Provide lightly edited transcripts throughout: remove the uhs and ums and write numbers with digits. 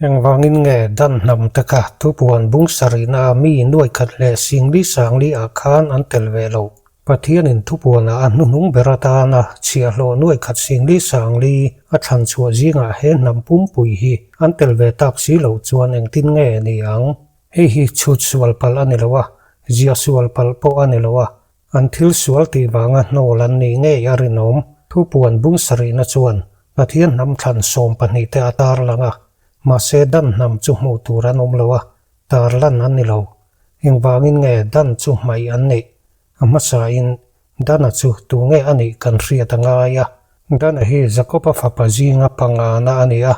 Engvangin nge Dan hnam te kha thupuan bung sarihna a mi nuai khat leh singli sangli ah khan an tel ve loh? Pathianin thupuanah a hnuhnung ber atana chhiahhlawh nuai khat singli sangli a thlan chhuah zingah he hnam pumpui hi an tel ve tak si loh chuan engtin nge ni ang? Hei hi chhut sual palh a ni lo a, ziah sual palh pawh a ni lo a, An thil sual tih vanga hnawl an nih ngei a rinawm. Thupuan bung sarihna chuan Pathian hnam thlan 12 te a tar lang a, mahse Dan hnam chu hmuh tur an awm lo a, tar lan an ni lo. Engvangin nge Dan chu hmaih an neih? A hmasain Dana chu tu nge a nih kan hriat a ngai a. Dana hi Jakoba fapa zinga pangana a ni a,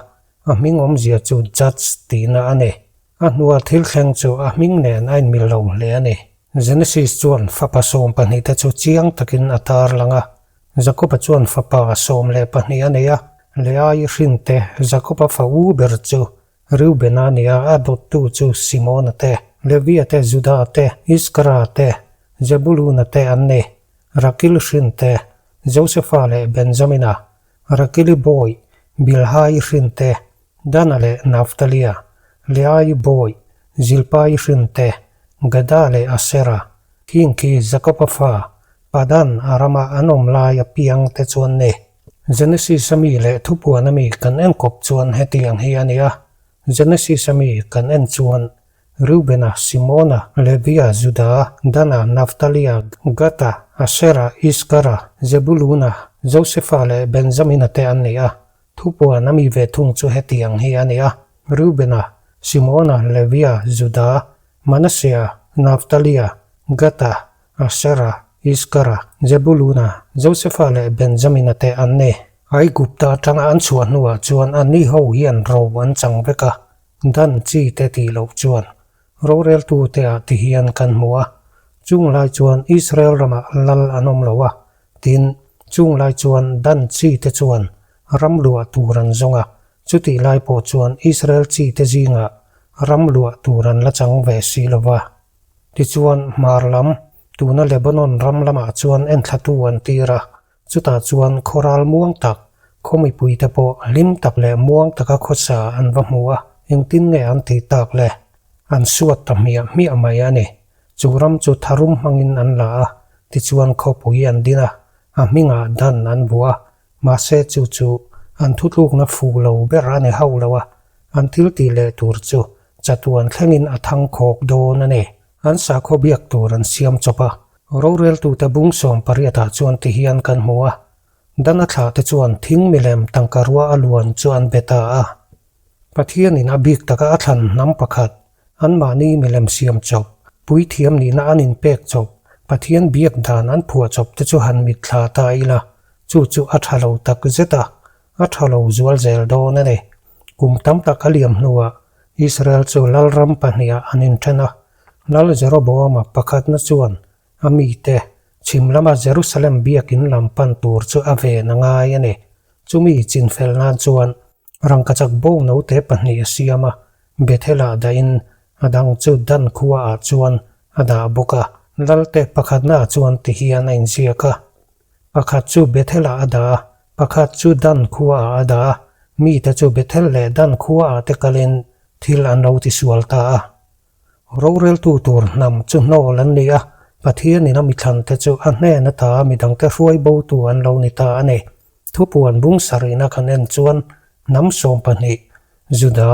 a hming awmzia chu Judge tihna a ni. A hnua thil thleng chu a hming nen a inmil lo hle a ni. Genesis chuan fapa 12 te chu chiang takin a tar lang a. Jakoba chuan fapa 12 a nei a, Leai hrin te, Jakoba fa u ber chu Reubena a ni a, a dawttu chu Simona te, Levia te, Juda te, Iskara te, Zebuluna te an ni. Rakil hrin te, Josefa leh Benjamina, Rakili bawi, Bilhai hrin te, Dana leh Naftalia, Leai bawi, Zilpai hrin te, Gada leh Asera, khing khi Jakoba fa, Padan Arama an awm lai apiang te chuan ni. Genesis a mi leh thupuan a mi kan enkawp chuan hetiang hi a ni a, Genesis a mi kan en chuan Reubena, Simona, Levia, Juda, Dana, Naftalia, Gata, Asera, Iskara, Zebuluna, Josefa leh Benjamina te an ni a. Thupuan a mi ve thung chu hetiang hi a ni a, Reubena, Simona, Levia, Juda, Manasea, Naftalia, Gata, Asera, Iskara, Zebuluna, Josefa leh Benjamina te an ni. Aigupta atanga an chhuah hnuah chuan anni ho hian ro an chang vek a, Dan chi te tih loh chuan roreltute ah ti hian kan hmu a, chung lai chuan Israel ramah lal an awm lo a, tin, chung lai chuan Dan chi te chuan ram luah tur an zawng a, chutih lai pawh chuan Israel chi te zingah ram luah tur an la chang ve si lo va. Tichuan, hmar lam, tuna Lebanon ram lamah chuan enthlatu an tir a, Chutah chuan khawral muang tak, khaw mipuite pawh hlim tak leh muang taka khawsa an va hmu a, engtin nge an tih tak le? An suat ta hmiah hmiah mai a ni. Chu ram chu tharum hmangin an la a, tichuan khawpui an din a, a hmingah dan an vuah a, mahse chu chu an thutlukna fu lo ber a ni hauh lo a, an thil tih leh tur chu chatuan thlengin a thangkhawk dawn a ni. An sakhaw biak tur an siam chawp a, Roreltute bung 18 ah chuan ti hian kan hmu a, Dana thlah te chuan thing milem tangka rua a luan chu an be ta a. Pathianin a bik taka a thlan hnam pakhat, anmahni milem siam chawp, puithiam nihna an inpek chawp, Pathian biak dan an phuah chawp te chu han mitthla ta ila, chu chu a tha lo tak zet a, a tha lo zual zel dawn a ni. Kum tam tak a liam hnuah Israel chu lalram pahniha an inthen a, Lal Jeroboama pakhatna chuan a mite chhim lama Jerusalem biakin lam pan tur chu a ven a ngai a ni. Chumi chinfel nan chuan rangkachak bo note pahnih a siam a, Bethel-ah dahin a dang chu Dan khuaah chuan a dah bawk a. Lalte pakhatnaah chuan ti hian a inziak a, Pakhat chu Bethel-ah a dah a, pakhat chu Dan khuaah a dah a, mite chu Bethel leh Dan khuaah te kalin thil an lo tisual ta a. Roreltu tur hnam chu hnawl an ni a, Pathianin a mithlante chu a hnen ata midangte hruai botu an lo ni ta a ni. Thupuan bung sarihna kan en chuan hnam 12, Juda,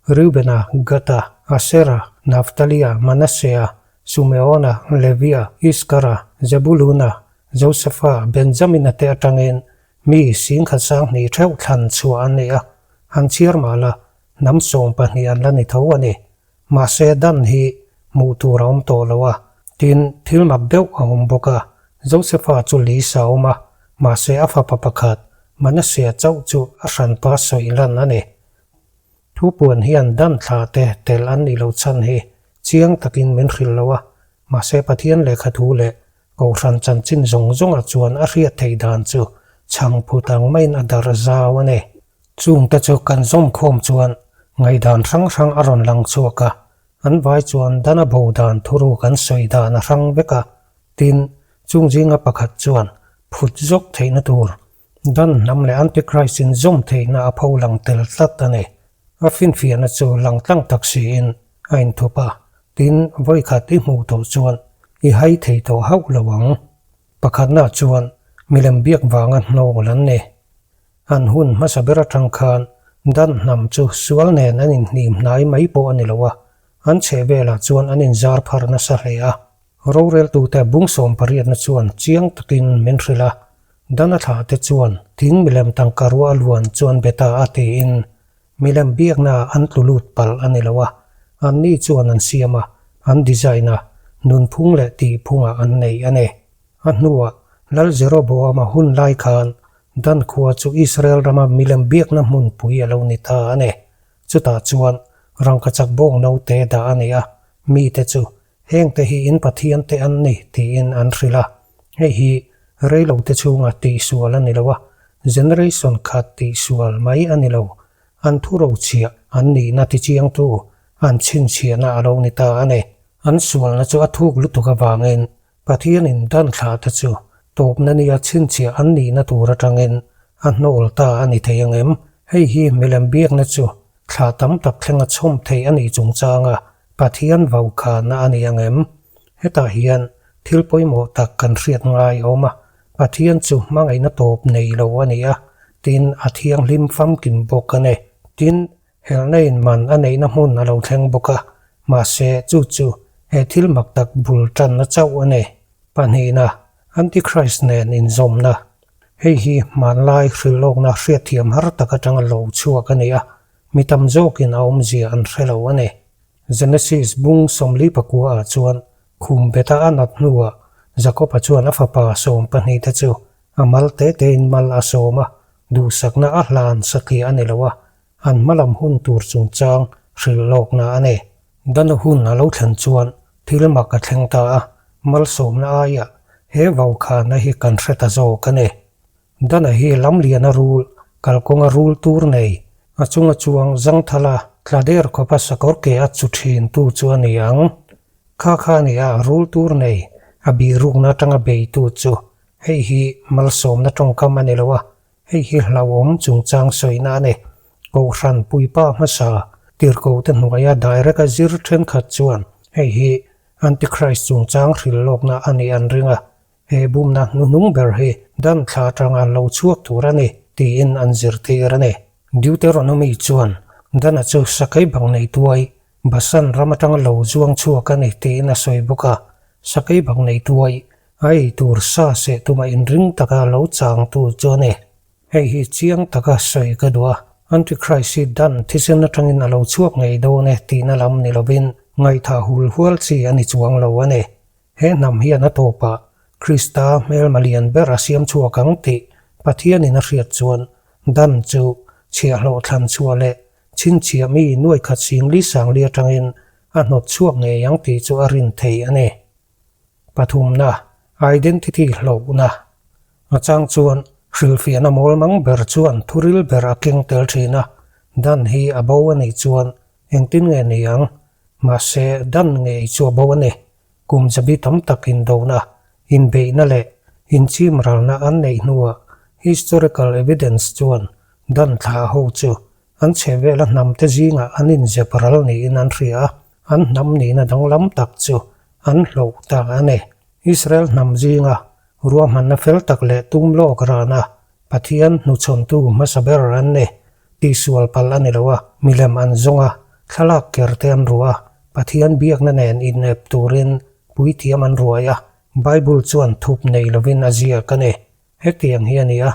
Reubena, Gada, Asera, Naftalia, Manasea, Sumeona, Levia, Iskara, Zebuluna, Josefa, Benjamina te atangin mi singkhat sanghnih theuh thlan chhuah an ni a, han chhiar mah la, hnam 12 an la ni tho a ni. Mahse Dan hi hmuh tur a awm tawh lo a, tin, thil mak deuh a awm bawk a, Josefa chu Lisa a awm a, mahse a fapa pakhat Manasea chauh chu a hranpa sawi lan a ni. Thupuan hian Dan thla te tel an nih loh chhan hi chiang takin min hrilh lo a, mahse Pathian lehkhathu leh Kohhran chanchin zawng zawngah chuan a hriat theih dan chu chhang phut ang maiin a darh zau a ni. Chungte chu kan zawm khawm chuan ngaihdan hrang hrang a rawn lang chhuak a, an vai chuan dan a bo dan thuru kan sawi dan a hrang vek a, tin, chung zinga pakhat chuan phut zawk theihna tur dan hnam leh Antichrist in zawm theihna a pho lang tel tlat a ni. A finfiahna chu langtlang tak siin a inthup a, tin, vawikhat i hmuh tawh chuan i hai thei tawh hauh lo ang. Pakhatna chuan milem biak vanga hnawl an ni. An hun hmasa ber atang khan Dan hnam chu sual nen an inhnim hnai mai pawh a ni lo a, an chhehvelah chuan an inzar phar nasa hle a. Roreltute bung sawmpariatna chuan chiang takin min hrilh a, Dan a thlahte chuan thing milem tangka ruah a luan chuan be ta a tiin milem biaknaah an tlu lut palh a ni lo a, anni chuan an siam a, an design a, nunphung leh tihphungah an nei a ni. A hnuah Lal Jeroboama hun lai khan Dan khua chu Israel rama milem biakna hmunpui a lo ni ta a ni. Chutah chuan rangkachak bawng note dah a ni a, mite chu Hengte hi in Pathian te an ni tiin an hrilh a, hei hi reilote chhunga tihsual a ni lo a, generation khat tihsual mai a ni lo, an thurochhiah an nihna tichiangtu an chhinchhiahna a lo ni ta a ni. An sualna chu a thuk lutuk avangin Pathianin dan thlahte chu tawpna nia chhinchhiah an nihna tur atangin a hnawl ta a ni thei ang em? Hei hi milem biakna chu thla tam tak thlenga chhawm theih a nih chungchanga Pathian vaukhana a ni ang em? Hetah hian thil pawimawh tak kan hriat ngai a awm a, Pathian chu hmangaihna tawp nei lo a ni a, tin a thianghlim famkim bawk a ni. Tin, helna in man a neihna hmun a lo thleng bawk a, mahse chu chu he thil mak tak bul tanna chauh a ni. Pahnihna, Antichrist nen inzawmna. Hei hi hmanlai hrilhlawkna hriatthiam har tak atanga lo chhuak a ni a, Mi tam zawkin a awmzia an hre lo a ni. Genesis bung 49 ah chuan khum beta a nat hnuah Jakob-a chuan a fapa 12 te chu a mal te tein mal a sawm a, duhsakna a hlan satliah a ni lo a, an hmalam hun tur chungchang hrilh lawkna a ni. Dana hun a lo thlen chuan thil mak a thleng ta a, malsawmna aiah he vaukhana hi kan hre ta zawk a ni. Dana hi lamliana rul, kalkawnga rul tur nei, a chunga chuang zangthala tla der khawpa sakawr ke a chu thin tu chu a ni ang. Kha kha a ni a, rul tur nei, a bihrukna atanga beitu chu. Hei hi malsawmna tawngkam a ni lo a, hei hi hlauhawm chungchang sawina a ni. Kohhran puipa hmasa tirhkohte hnuaia direct a zir thenkhat chuan hei hi Antichrist chungchang hrilhlawkna a nih an ring a, He bumna hnuhnung ber hi dan thla atanga lo chhuak tur a ni, tiin an zirtir a ni. Deuteronomy chuan Dana chu sakei bang nei tuai, Basan ram atanga lo zuang chhuak a ni tiin a sawi bawk a. Sakei bang nei tuai, a ei tur sa seh tuma inring taka lo changtu chu a ni. Hei hi chiang taka sawi ka duh a, Antichrist hi dan thisen atangin a lo chhuak ngei dawn e tihna lam ni lovin ngaihthah hul hual chi a ni chuang lo a ni. He hnam hian a tawpah Krista hmelma lian ber a siam chhuak ang tih Pathianin a hriat chuan dan chu chhiahhlawh thlan chhuah leh chhinchhiah mi nuaikhat singli sangli atangin a hnawt chhuak ngei ang tih chu a rin thei a ni. Pathumna, Identity hlauhna. A chang chuan hrilhfiahna mawlmang ber chuan thuril ber a keng tel thin a, dan hi a bo a nih chuan Engtin nge ni ang? Mahse, dan ngei chu a bo a ni. Kum zabi tam tak indona, inbeihna leh inchimralna an neih hnuah historical evidence chuan dan thlah ho chu an chhehvela hnamte zingah an inzep ral niin an hria a, an hnam nihna danglam tak chu an hloh ta a ni. Israel hnam zinga ruahmanna fel tak leh tum lawk rana Pathian hnuchhawntu hmasa ber an ni. Tihsual palh a ni lo a, milem an zawng a, thlalak ker te an ruah a, Pathian biakna nen inep turin puithiam an ruai a, Bible chuan thup nei lovin a ziak a ni. Hetiang hi a ni a,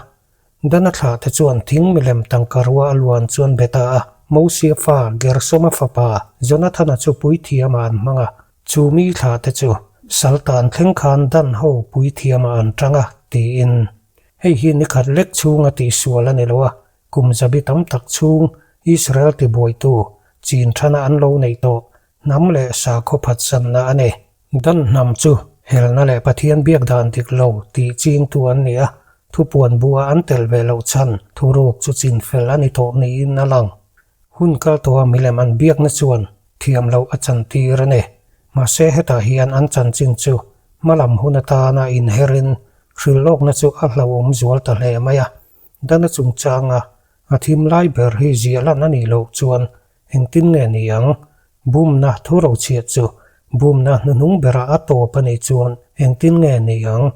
Dana thlah te chuan thing milem tangka rua a luan chuan be ta a, Mosia fa Gersoma fapa Jonathana chu puithiamah an hmang a, chu mi thlah te chu Saltan thleng khan Dan ho puithiamah an tang a, tiin. Hei hi nikhat lek chhunga tihsual a ni lo a, kum zabi tam tak chhung Israel tibuaitu chin thana an lo neih tawh hnam leh sakhaw phatsanna a ni. Dan hnam chu helna leh Pathian biak dan dik lo tih chingtu an ni a, thupuan bua an tel ve loh chhan thuruk chu chinfel a ni tawh niin a lang. Hun kal tawha milem an biakna chuan thiam loh a chantir a ni. Mahse hetah hian an chanchin chu hmalam hun atana inherin hrilhlawkna chu a hlauhawm zual ta hle mai a. Dana chungchanga a thim lai ber hi ziah lan a nih loh chuan Engtin nge ni ang? Bumna thu rochhiat chu bumna hnuhnung berah a tawp a nih chuan engtin nge ni ang?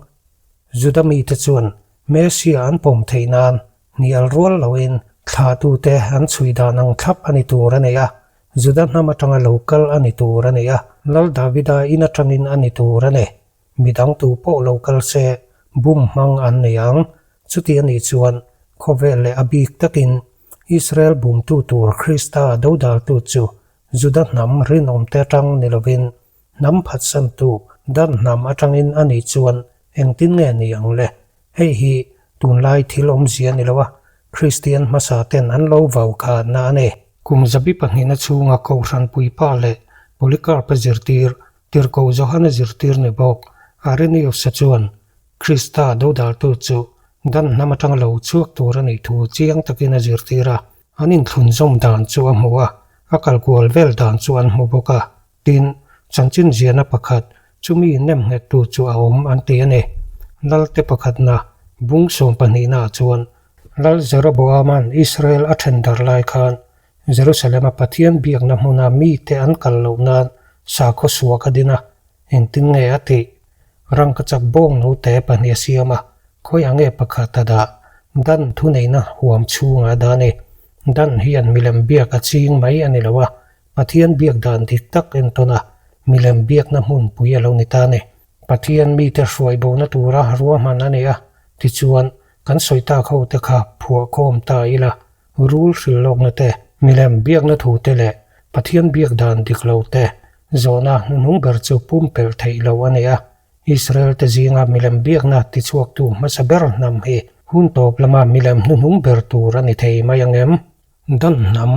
Juda mite chuan Messia an pawm theih nan hnial rual loin thlahtute an chhui dan ang thlap a ni tur a nei a, Juda hnam atanga lo kal a ni tur a nei a, Lal Davida in atangin a ni tur a ni. Midang tu pawh lo kal se bum hmang an nei ang. Chuti a nih chuan khawvel leh a bik takin Israel bumtu tur Krista dodaltu chu Juda hnam rinawmte atang ni lovin hnam phatsantu Dan hnam atangin a nih chuan engtin nge ni ang le? Hei hi tunlai thil awmzia ni lo a, Kristian hmasa ten an lo vau khanna a ni. Kum zabi pahnihna chhunga Kohhran puipa leh Polycarp-a zirtir Tirhkoh Johana zirtir ni bawk Irenaeus-a chuan Krista dodaltu chu dan hnam atanga lo chhuak tur a nih thu chiang takin a zirtir a. An inthlunzawm dan chu a hmu a, a kalkual vel dan chu an hmu bawk a. Tin, chanchin ziahna pakhat chumi nemnghettu chu a awm an ti a ni. Lalte pakhatna bung sawmpahnihnaah chuan Lal Jeroboama'n Israel a then dar lai khan Jerusalem-a Pathian biakna hmuna mite an kal loh nan sakhaw suak a din a, engtin nge a tih? Rangkachak bawng note pahnih a siam a, khawiah nge pakhat a dah? Dan thuneihna huam chhungah a dah a ni. Dan hian milem biak a ching mai a ni lo a, Pathian biak dan dik tak entawn a, milem biakna hmunpui a lo ni ta a ni. Pathian mite hruai bona tura ruahman a ni a, tichuan kan sawi tak ho te kha phuahkhawm ta ila, Rul hrilhlawkna te, milem biakna thu te leh Pathian biak dan dik lo te zawhna hnuhnung ber chu pumpelh theih loh a ni a. Israel te zinga milem biakna tichhuaktu hmasa ber hnam hi hun tawp lama milem hnuhnung ber tur a ni thei mai ang em? Dan hnam,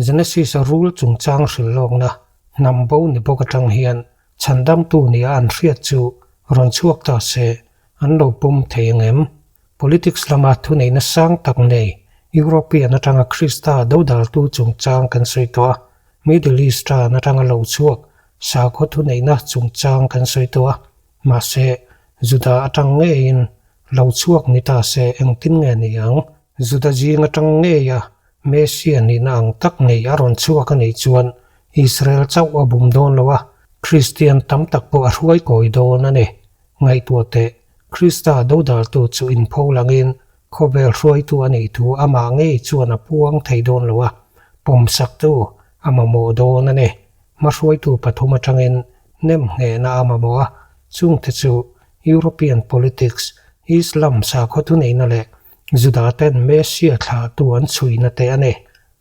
Genesis-a rul chungchang hrilhlawkna hnam bo ni bawk atang hian chhandamtu nia an hriat chu rawn chhuak ta se an lo pawm thei ang em? Politics lama thuneihna sang tak nei European atanga Krista dodaltu chungchang kan sawi tawh a, Middle Eastern atanga lo chhuak sakhaw thuneihna chungchang kan sawi tawh a, mahse Juda atang ngeiin lo chhuak ni ta se engtin nge ni ang? Juda zing atang ngeia Messia nihna ang tak nei a rawn chhuak a nih chuan Israel chauh a bum dawn lo a, Kristian tam tak pawh a hruai kawi dawn a ni. Ngaihtuah teh, Krista dodaltu chu inpho langin khawvel hruaitu a nih thu amah ngei chuan a puang thei dawn lo a, pawmsaktu a mamawh dawn a ni. Hmahruaitu pathum atangin nemnghehna a mamawh a, chungte chu European politics, Islam sakhaw thuneihna leh Juda-ten Messia thlahtu an chhuina te a ni.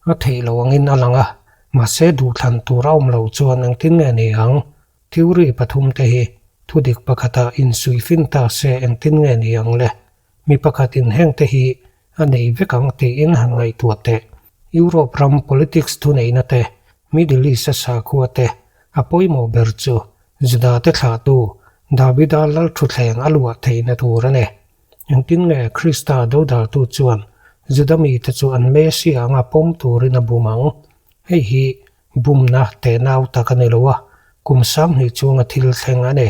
A theih lo angin a lang a, mahse duhthlan tur a awm lo chuan engtin nge ni ang? Theory pathum te hi thudik pakhata insuifin ta se engtin nge ni ang le? Mi pakhatin heng te hi a nei vek ang tiin han ngaihtuah teh. Europe ram politics thuneihna te, Middle East a sakhua te, a pawimawh ber chu Juda te thlahtu Davida lalthuthleng a luah theihna tur a ni. Engtin nge Krista dodaltu chuan Juda mite chu an Messiah anga pawm turin a bum ang? Hei hi Bumna tehnau tak a ni lo a, kum sanghnih chunga thil thleng a ni.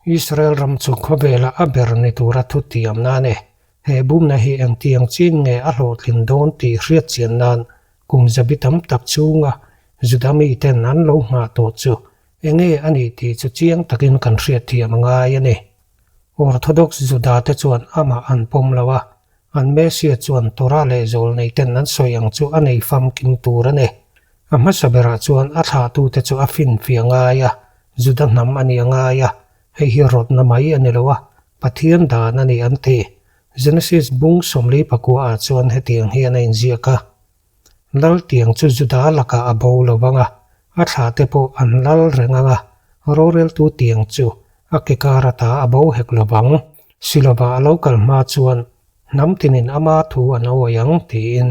Israel ram chu khawvela a ber ni tura thutiamna a ni. He bumna hi engtiang chin nge a hlawhtlin dawn tih hriat chian nan kum zabi tam tak chhunga Juda miten an lo nghah tawh chu enge a nih tih chu chiang takin kan hriatthiam a ngai a ni. Orthodox Juda te chuan amah an pawm lo a, An Messia chuan Torah leh zawlneiten an sawi ang chu a nei famkim tur a ni. A hmasa berah chuan a thlahtute chu a finfiah ngai a, Juda hnam a ni a ngai a, hei hi rawtna mai a ni lo a, Pathian dan a ni an ti. Genesis bung sawmli pakuaah chuan hetiang hian a inziak a, Lal tiang chu Juda lakah a bo lo vang a, a thlahte pawh an lal reng ang a, roreltu tiang chu a ke kar ata a bo hek lo vang. Silova a lo kal hma chuan hnam tinin ama thu an awi ang tiin.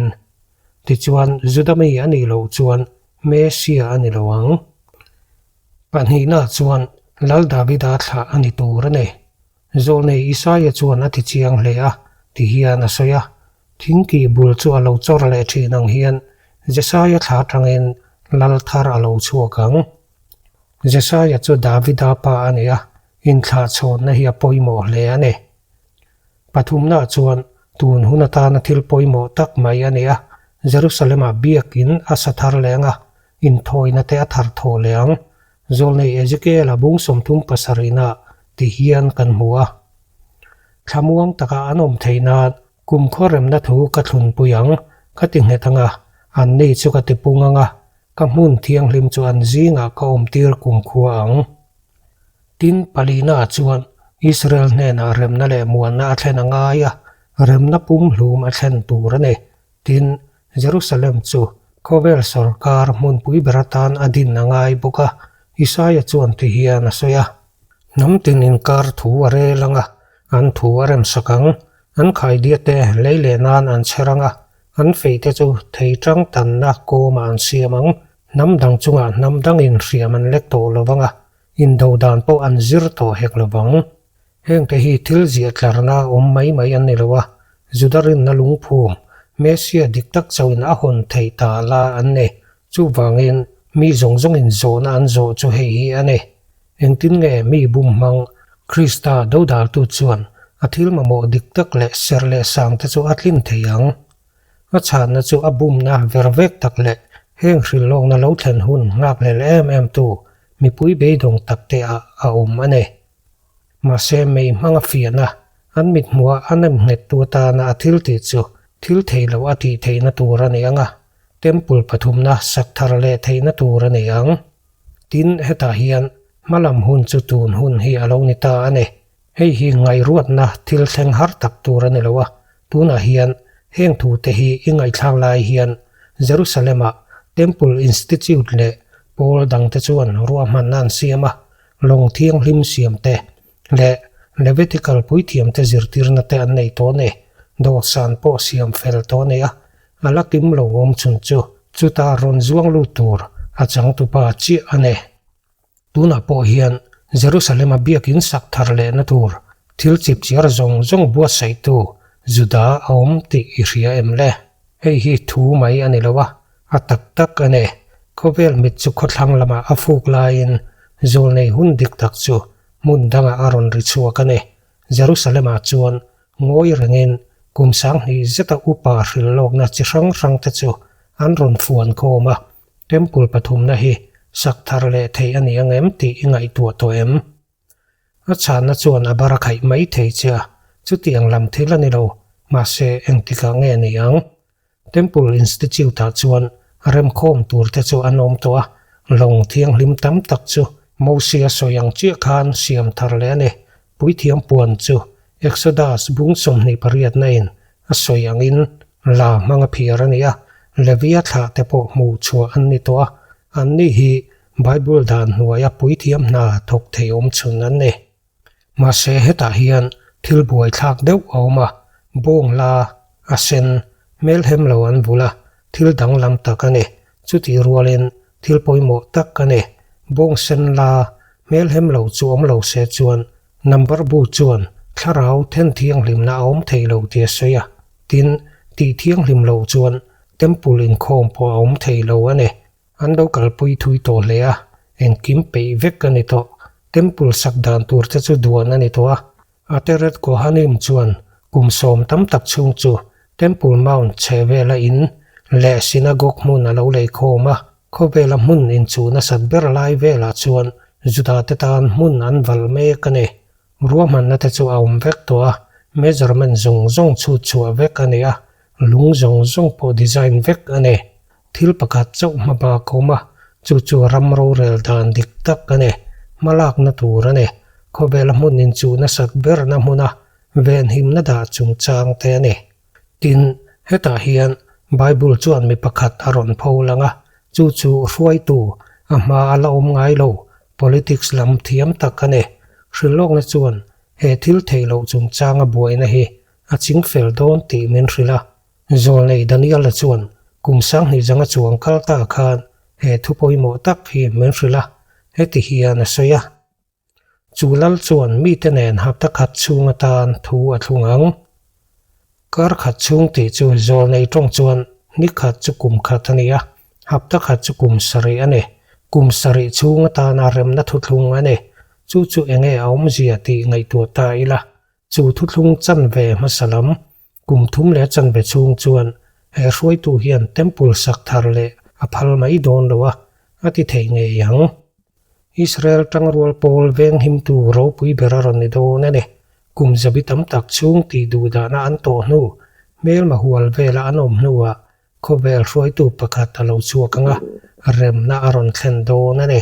Tichuan, Juda mi a nih loh chuan Messia a ni lo ang. Pahnihna chuan Lal Davida thlah a ni tur a ni. Zawlnei Isaia chuan a ti chiang hle a, ti hian a sawi a. Thingkih bul chu a lo chawr leh thin ang hian Jesaia thla atangin lal thar a lo chhuak ang. Jesaia chu Davida pa a ni a, inthlahchhawnna hi a pawimawh hle a ni. Pathumna chuan tun hun atana thil pawimawh tak mai a ni a, Jerusalem-ah biakin a sa thar leng a. inthawina te a thar thawh leh ang. Zawlnei Ezekiel-a bung 37 naah ti hian kan hmu a. Thlamuang taka an awm theih nan kumkhaw remna thu ka thlunpui ang, ka ti nghet ang a, anni chu ka tipung ang a, ka hmun thianghlim chu an zingah ka awmtir kumkhua ang. Tin, palina chuan Israel hnenah remna leh muanna a thlen a ngai a, remna pumhlum a thlen tur a ni. Tin, Jerusalem chu khawvel sawrkar hmunpui ber atan a din a ngai bawk a, Isaia chuan ti hian a sawi a. Hnam tin inkar thu a rel ang a, an thu a remsak ang. An khaidiate lei leh nan an chher ang a, an feite chu thei tang tanna kawmah an siam ang. Hnam dang chungah hnam dangin hriam an lek tawh lo vang a, indo dan pawh an zir tawh hek lo vang. Hengte hi thil ziah tlarna awm mai mai an ni lo a, Juda rinna lungphum, Messia dik tak chauhin a hawn theih ta la an ni. Chuvangin, mi zawng zawngin zawhna an zawh chu hei hi a ni. Engtin nge mi bum hmang Krista dodaltu chuan a thil mamawh dik tak leh serh leh sangte chu a tlin thei ang? A chhanna chu a bumna ver vek tak leh heng hrilhlawkna lo thlen hun nghakhlel em em tu mipui beidawng takte ah a awm a ni. Mahse mei hmanga fiahna, an mithmuha a nemnghettu atana a thil tih chu thil thei loh a tih theihna tur a ni ang a, temple pathumna sak thar leh theihna tur a ni ang. Tin, hetah hian hmalam hun chu tun hun hi a lo ni ta a ni. Hei hi ngaihruatna thil thleng har tak tur a ni lo a, tunah hian heng thute hi i ngaihthlak lai hian Jerusalem-ah Temple Institute leh pawl dangte chuan ruahmanna an siam a, lawng thianghlim siam te leh Levitical puithiamte zirtirna te an nei tawh a ni. Dawhsan pawh siam fel tawh a ni a, a la kim lo awm chhun chu chuta rawn zuang lut tur a changtupa chiah a ni. Tunah pawh hian Jerusalem-a biakin sak thar lehna tur thil chipchiar zawng zawng buatsaihtu Juda a awm tih i hria em le? Hei hi thu mai a ni lo a, a tak tak a ni. Khawvel mit chu khawthlang lamah a fuk laiin zawlnei hun dik tak chu hmun dangah a rawn ri chhuak a ni. Jerusalem-ah chuan ngawi rengin kum 2000 zeta upa hrilhlawkna chi hrang hrangte chu an rawn fuan khawm a, Temple pathumna hi sak thar leh theih a ni ang em tih i ngaihtuah tawh em? A chhanna chuan a bar a khaih mai thei che a, chutiang lam thil a ni lo, mahse engtikah nge ni ang? Temple Institute-ah chuan remkhawm tur te chu an awm tawh a, lawng thianghlim tam tak chu Mosia sawi ang chiah khan siam thar leh a ni. Puithiam puan chu Exodus bung 28 in a sawi angin la hmang a phiar a ni a, Levia thlah te pawh hmuh chhuah an ni tawh a, anni hi Bible dan hnuaia puithiam hna thawk thei awm chhun an ni. Mahse hetah hian thil buaithlak deuh a awm a, bawng la, a sen, hmelhem lo an vul a, thil danglam tak a ni. Chutih rualin thil pawimawh tak a ni. Bawng sen la, hmelhem lo chu awm lo se chuan number bu chuan thlarau then thianghlimna a awm thei lo tih a sawi a, tin, tih thianghlim loh chuan temple inkhawm pawh a awm thei lo a ni. An lo kalpui thui tawh hle a, engkim peih vek a ni tawh. Temple sak dan tur te chu duan a ni tawh a. Ateret Kohanim chuan kum sawm tam tak chhung chu Temple Mount chhe vela in leh synagogue hmun a lo lei khawm a. Khawvela hmun inchuh nasat ber lai velah chuan Juda te tan hmun an valh mek a ni. Ruahmanna te chu a awm vek tawh a, measurement zawng zawng chhut chhuah vek a ni a, lung zawng zawng pawh design vek a ni. Thil pakhat chauh hma bak a awm a, chu chu ram rorel dan dik tak a ni. Hmalakna tur a ni. Khawvela hmun inchuh nasat berna hmuna venhimna dah chungchang te a ni. Tin, hetah hian Bible chuan mi pakhat a rawn pho lang a, chu chu hruaitu a hma a la awm ngai lo, politics lam thiam tak a ni. Hrilhlawkna chuan he thil theih loh chungchanga buaina hi a chingfel dawn tih min hrilh a. Zawlnei Daniela chuan kum 2000 zanga chuang kal ta khan he thu pawimawh tak hi min hrilh a, heti hian a sawi a. Chu lal chuan mite nen hapta khat chhung atan thu a thlung ang. Kar khat chhung tih chu zawlnei tawng chuan ni khat chu kum khat a ni a, hapta khat chu kum sarih a ni. Kum sarih chhung atana remna thuthlung a ni. Chu chu enge a awmzia tih ngaihtuah ta ila. Chu thuthlung chanve hmasa lam, kum thum leh chanve chhung chuan he hruaitu hian temple sak thar leh a phal mai dawn lo a. A ti thei ngei ang. Israel tangrual pawl venghimtu ropui ber a rawn ni dawn a ni. Kum zabi tam tak chhung tih duh dahna an tawh hnu, hmelma hual vela an awm hnuah khawvel hruaitu pakhat a lo chhuak ang a, remna a rawn thlen dawn a ni.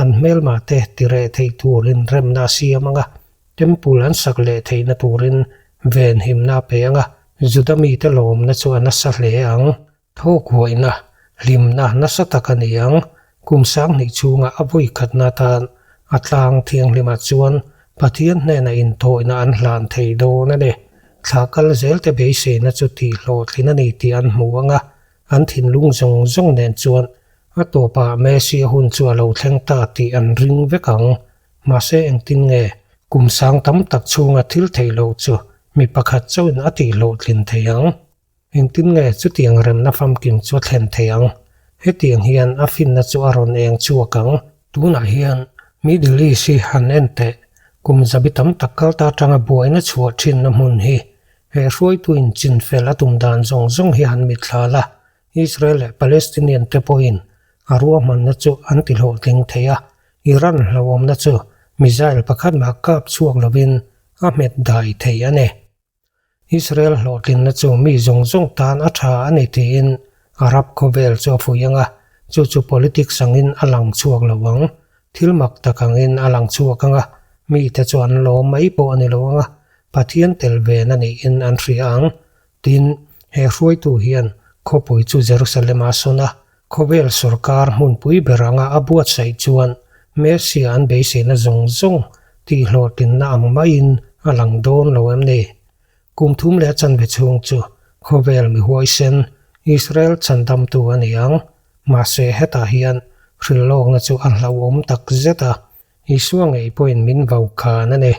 An hmelma te tireh theih turin remna a siam ang a, temple an sak leh theihna turin venhimna a pe ang a, Juda mite lawmna chu a nasa hle ang. Thawk huaihna, hlimna nasa tak a ni ang. Kum 2000 chhunga a vawi khatna atan a tlang thianghlimah chuan Pathian hnena inthawihna an hlan thei dawn a ni. Thla kal zelte beiseina chu tih hlawhtlin a ni tih an hmu ang a, an thinlung zawng zawng nen chuan a tawpah Messia hun chu a lo thleng ta tih an ring vek ang. Mahse engtin nge kum sang tam tak chhunga thil theih loh chu mi pakhat chauhin a tih hlawhtlin thei ang? Engtin nge chutiang remna famkim chu a thlen thei ang? Hetiang hian a finna chu a rawn eng chhuak ang. Tunah hian Middle East hi han en teh, kum zabi tam tak kal ta atanga buaina chhuah thinna hmun hi. He hruaituin chinfel a tum dan zawng zawng hi han mitthla la, Israel leh Palestinian te pawhin a ruahmanna chu an ti hlawhtling thei a, Iran hlauhawmna chu missile pakhat mah kap chhuak lovin a hmet dai thei a ni. Israel hlawhtlinna chu mi zawng zawng tan a tha a ni tiin Arab khawvel chu a fuih ang a, chu chu politics angin a lang chhuak lo ang. Thil mak tak angin a lang chhuak ang a, mite chu an lawm mai pawh a ni lo ang a, Pathian tel ven a niin an hria ang. Tin, he hruaitu hian khawpui chu Jerusalem a sawn a, khawvel sorkar hmunpui ber anga a buatsaih chuan Messia an beiseina zawng zawng tihhlawhtlinna ang maiin a lang dawn lo em ni? Kum thum leh a chanve chhung chu khawvel mi huaisen Israel chhandamtu a ni ang. Mahse hetah hian hrilhlawkna chu a hlauhawm tak zet a, Isua ngei pawhin min vau khan a ni.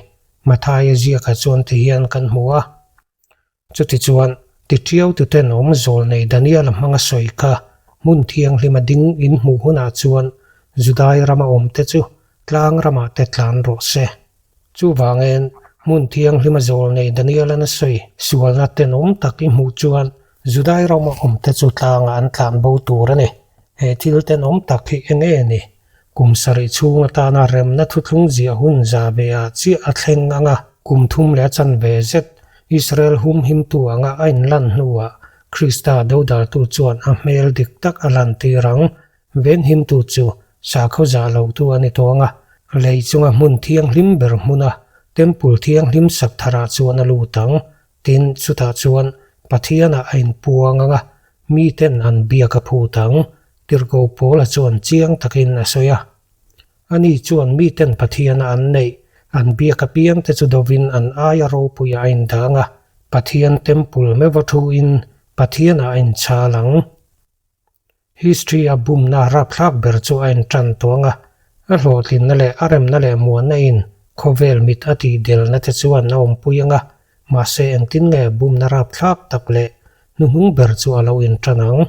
Mathaia ziakah chuan tihian kan hmu a. Chutichuan, titiaututen awm zawl nei Daniela hmanga sawi kha hmun thianghlima ding in hmuh hunah chuan Judai rama awmte chu tlang ramah te tlan rawh se. Chuvangin, hmun thianghlima zawl nei Daniela'n a sawi sualna tenawm tak i hmuh chuan Judai rama awmte chu tlangah an tlan bo tur a ni. He thil tenawm tak hi eng nge ni? Kum sarih chhung atana remna thuthlung ziah hun za ve ah chiah a thleng ang a, kum thum leh a chanve zet Israel humhimtu anga a inlan hnuah Krista dodaltu chuan a hmel dik tak a lantir ang. Venhimtu chu sakhaw zah lotu a ni tawh ang a, lei chunga hmun thianghlim ber hmuna Temple thianghlim sak tharah chuan a lut ang. Tin, chutah chuan Pathianah a inpuang ang a, miten an biak a phut ang. Tirhkoh Paula chuan chiang takin a sawi a. Ani chuan miten Pathiana an neih, an biak apiangte chu dovin an aia ropuiah a indang a, Pathian temple meuha thuin Pathianah a inchhal ang. History-a bumna rapthlak ber chu a intan tawh ang a, a hlawhtlinna leh a remna leh muanna in khawvel mit a tihdelna te chuan a awmpui ang a, Mahse engtin nge bumna rapthlak tak leh hnuhnung ber chu a lo intan ang?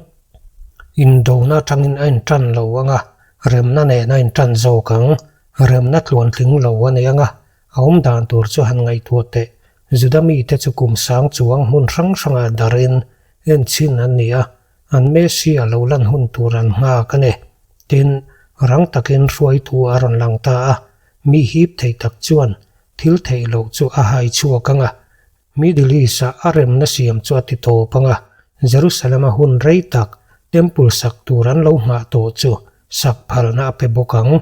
Indona atangin a intan lo ang a, remna nen a intan zawk ang. Remna tluantling lo a nei ang a, a awm dan tur chu han ngaihtuah teh. Juda mite chu kum sang chuang hmun hrang hrangah darin enchhin an ni a, an Messia lo lan hun tur an nghak a ni. Tin, rang takin hruaitu a rawn lang ta a, mi hip thei tak chuan Thil theih loh chu a hai chhuak ang a, Middle East-ah a remna siam chu a ti tawp ang a, Jerusalem-a hun rei tak Temple sak tur an lo nghah tawh chu sak phalna a pe bawk ang.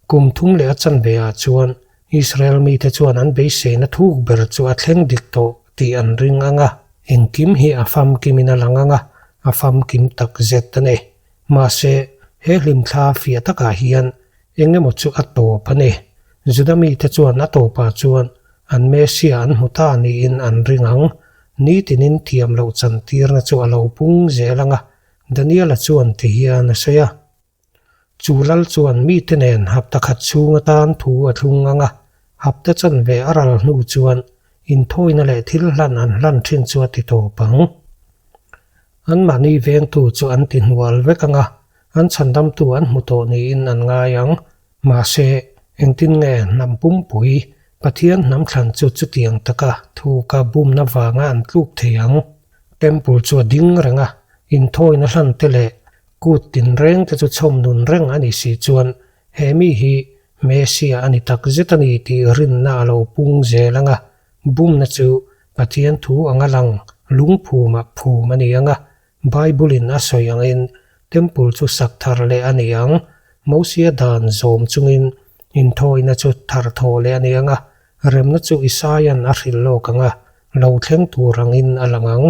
Kum thum leh a chanve ah chuan Israel mite chuan an beiseina thuk ber chu a thleng dik tawh tih an ring ang a, engkim hi a famkimin a lang ang a, a famkim tak zet a ni. Mahse, he hlimthla fiah takah hian Eng emaw chu a tawp a ni. Juda mite chuan a tawpah chuan an Messiah an hmu ta niin an ring ang. Nitinin thiam loh chantirna chu a lo pung zel ang a, Daniela chuan ti hian a sawi a. Chu lal chuan mite nen hapta khat chhung atan thu a thlung ang a, hapta chanve a ral hnu chuan inthawina leh thil hlan an hlan thin chu a ti tawp ang. Anmahni vengtu chu an ti hnual vek ang a, An chhandamtu an hmu tawh niin an ngai ang. Mahse, engtin nge hnam pumpui Pathian hnam thlan chu chutiang taka thuka bumna vanga an tluk thei ang? Temple chu a ding reng a, inthawina hlan te leh Kut tinreng te chu chhawm nun reng a nih si chuan he mi hi Messiah a ni tak zet a ni tih rinna a lo pung zel ang a, bumna chu Pathian thu anga lang lungphumah phum a ni ang a, Bible-in a sawi angin Temple chu sak thar leh a ni ang. Mosia dan zawm chungin inthawina chu thar thawh leh a ni ang a, remna chu Isaia'n a hrilh lawk ang a, lo thleng tur angin a lang ang.